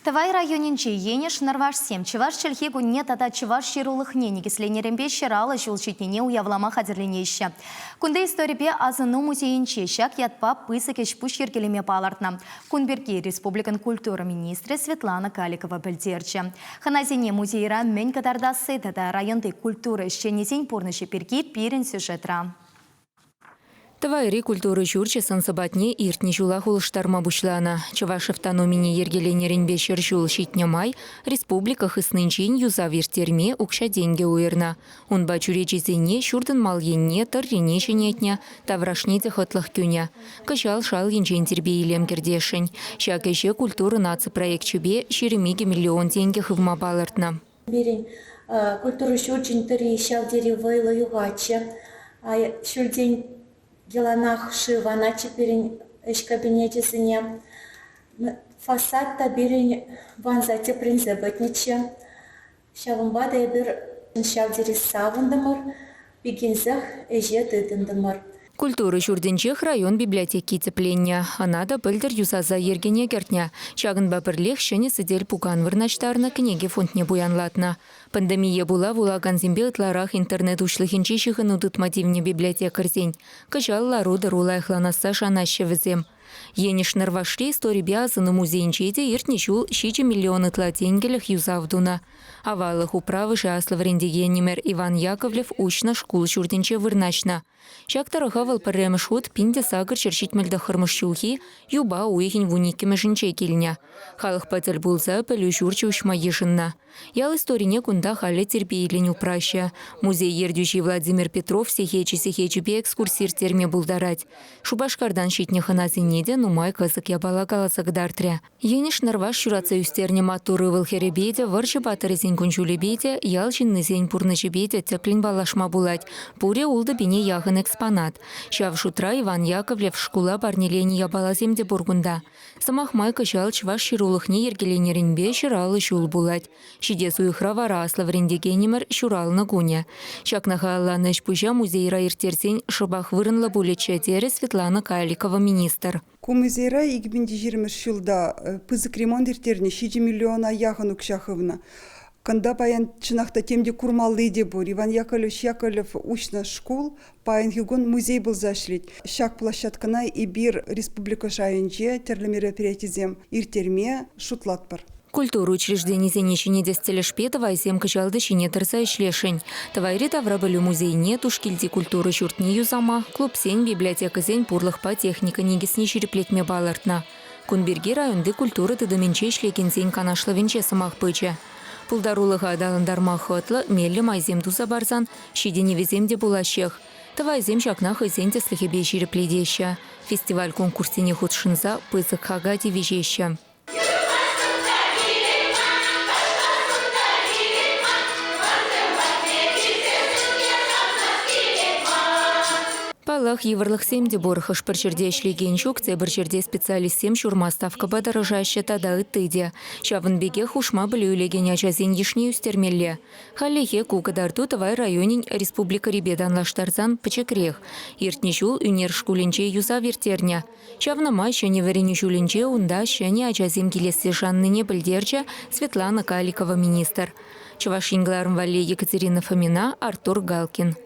Тӑвай районӗнчи Енӗш Нӑрвашсем чӑваш чӗлхи кунне тата чӑваш ҫырулӑхне никӗсленӗренпе 150 ҫул ҫитнине уявлама хатӗрленеҫҫӗ. Кунти историпе асӑну музейӗнче ҫак ятпа пысӑк ӗҫ-пуҫ йӗркелеме палӑртнӑ. Кун пирки республикӑн культура министрӗ Светлана Каликова пӗлтерчӗ. Хӑнасене музейра мӗн кӑтартасси тата районти культура ӗҫченӗсен пурнӑҫӗ пирки пирӗн сюжетра. Тӑвайри культура ҫурчӗ сӑн-сӑпатне иртнӗ ҫулах улӑштарма пуҫланӑ. Чӑваш автономине йӗркеленӗренпе 100 ҫул ҫитнӗ май республика хыснинчен юсав ирттерме укҫа-тенкӗ уйӑрнӑ. Унпа чӳречесене, ҫуртӑн мал енне, тӑррине ҫӗнетнӗ, таврашне те хӑтлӑх кӳнӗ. Кӑҫал шал енчен тирпей-илем кӗртесшӗн. Ҫак ӗҫе культура наци проекчӗпе 22 миллион тенкӗ хывма палӑртнӑ. Пирӗн культура ҫурчӗн тӑрри ҫав тери вӑйлӑ юхатчӗ. Ҫӳлтен яланах шыв анатчӗ пирӗн ӗҫ кабинечӗсене. Фасад та пирӗн ванса тӗпренсе пӗтнӗччӗ. Ҫавӑнпа та эпир ҫав тери савӑнтӑмӑр, пикенсех ӗҫе тытӑнтӑмӑр. Культура ҫуртӗнчех район библиотеки тӗпленнӗ. Ӑна та пӗлтӗр юсаса йӗркене кӗртнӗ. Ҫакӑнпа пӗрлех ҫӗнӗ сӗтел-пукан вырнаҫтарнӑ, кӗнеке фондне пуянлатнӑ. Пандемие пула вулакансемпе ытларах интернет уҫлӑхӗнче ҫыхӑну тытма тивнӗ библиотекарьсен. Кӑҫал лару-тӑру лайӑхланасса шанаҫҫӗ вӗсем. Енӗш Нӑрвашри историпе асӑну музейӗнче те иртнӗ ҫул 7 миллион ытла тенкӗлӗх юсав тунӑ. Аваллӑх управӑшӗ аслӑ вӗрентекенӗмӗр Иван Яковлев уҫнӑ шкул ҫуртӗнче вырнаҫнӑ. Ҫак тӑрӑха вӑл пӗрремӗш хут 1879 ҫулхи юпа уйӑхӗн вуниккӗмӗшӗнче килнӗ. Халӑхпа тӗл пулса пӗлӳ ҫурчӗ уҫма йышӑннӑ. Ял историне кунта халӗ тирпейлӗн упраҫҫӗ. Музей ертӳҫи Владимир Петров сехечӗ-сехечӗпе экскурси ирттерме пултарать. Шупашкартан ҫитнӗ хӑнасене те нумай кӑсӑк япала каласа кӑтартрӗ. Енӗш Нӑрваш ҫуратса ӳстернӗ маттур ывӑл-хӗрӗпе те, вӑрҫӑ паттӑрӗсен кун-ҫулӗпе те, ял ҫыннисен пурнӑҫӗпе те тӗплӗн паллашма пулать. Пурӗ ултӑ пине яхӑн экспонат. Ҫав шутра Иван Яковлев шкула парнеленӗ япаласем те пур кунта. Сӑмах май, кӑҫал чӑваш ҫырулӑхне йӗркеленӗренпе 150 ҫул пулать. Ҫитес уйӑхра вара аслӑ вӗрентекенӗмӗр ҫуралнӑ кунӗ. Ҫакна халалланӑ ӗҫ-пуҫа музейра ирттерсен шӑпах вырӑнлӑ пулӗччӗ, терӗ Светлана Каликова министр. Ку музейра 2020 ҫулта пысӑк ремонт ирттернӗ, 7 миллиона яхӑн укҫа хывнӑ. Кунта паян чӑнах та тем те курмалли те пур. Иван Яковлевич Яковлев уҫнӑ шкул паянхи кун музей пулса ӗҫлет. Ҫак площадкӑна эпир республика шайӗнче тӗрлӗ мероприятисем ирттерме шутлатпӑр. Культура учрежденисене ҫӗнетес тӗлӗшпе тӑвайсем кӑҫал та ҫине тӑрса ӗҫлесшӗн. Тӑвайри таврапӗлӳ музейне, Тушкилти культура ҫуртне юсама, клубсен, библиотекӑсен пурлӑхпа техника никӗсне ҫирӗплетме палӑртнӑ. Кун пирки районти культура тытӑмӗнче ӗҫлекенсен канашлӑвӗнче сӑмах пычӗ. Пултарулӑха аталантарма хӑтлӑ, меллӗ майсем туса парсан ҫитӗнӗвӗсем те пулаҫҫех. Тӑвайсем ҫакна хӑйсен тӗслӗхӗпе ҫирӗплетеҫҫӗ. Фестиваль-конкурссене хутшӑнса пысӑк хака тивӗҫеҫҫӗ. Паллах, йывӑрлӑхсем те пур. Хӑш-пӗр ҫӗрте ӗҫлекен ҫук, тепӗр ҫӗрте специалистсем ҫурма ставкӑпа тӑрӑшаҫҫӗ тата ытти те. Ҫавӑн пекех хушма пӗлӳ илекен ачасен йышне ӳстермелле. Хальлӗхе ку кӑтарту Тӑвай районӗн республикӑрипе танлаштарсан пӗчӗкрех. Иртнӗ ҫул ӳнер шкулӗнче юсав ирттернӗ. Ҫавна май ҫӗнӗ вӗренӳ ҫулӗнче унта ҫӗнӗ ачасем килессе шаннине пӗлтерчӗ Светлана Каликова министр. Чӑваш Ен кӑларӑм валли Екатерина Фомина, Артур Галкин.